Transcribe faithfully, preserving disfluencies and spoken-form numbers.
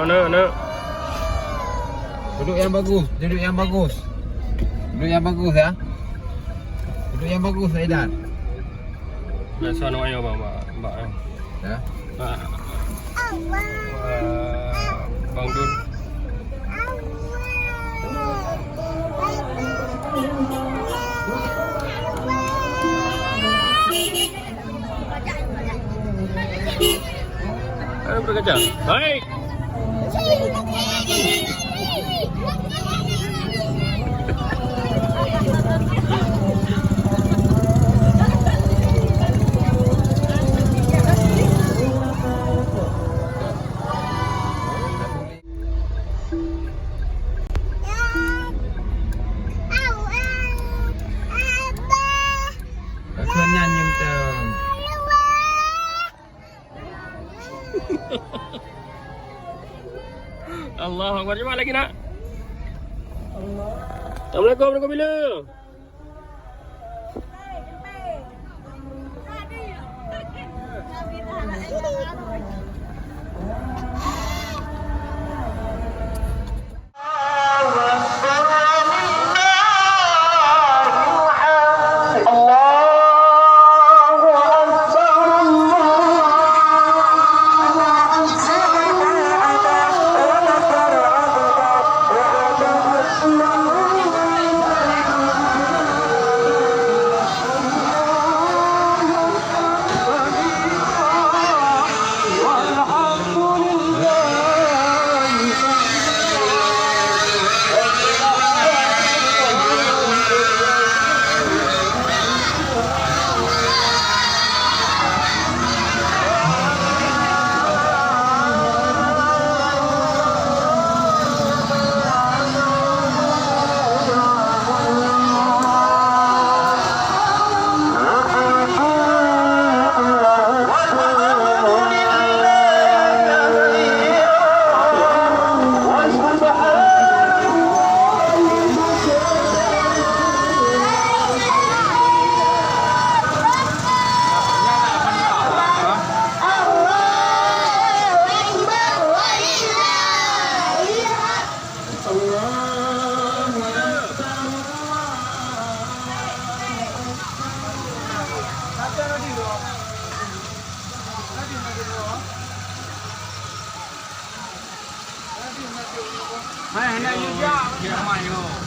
Nak, nak. Duduk yang bagus, duduk yang bagus. Duduk yang bagus, ya. Duduk yang bagus, Aidan. Biasa nak ayo, Bang, Bang, Bang, eh. Ya. Bang. Wah, Bang Dun. Ayo, berkaca. Baik. Lakukan nyan, Nyum Tong. Allahu Akbar. Cuba lagi, nak. Assalamualaikum, Assalamualaikum, bila? Hai, hendak yue jak.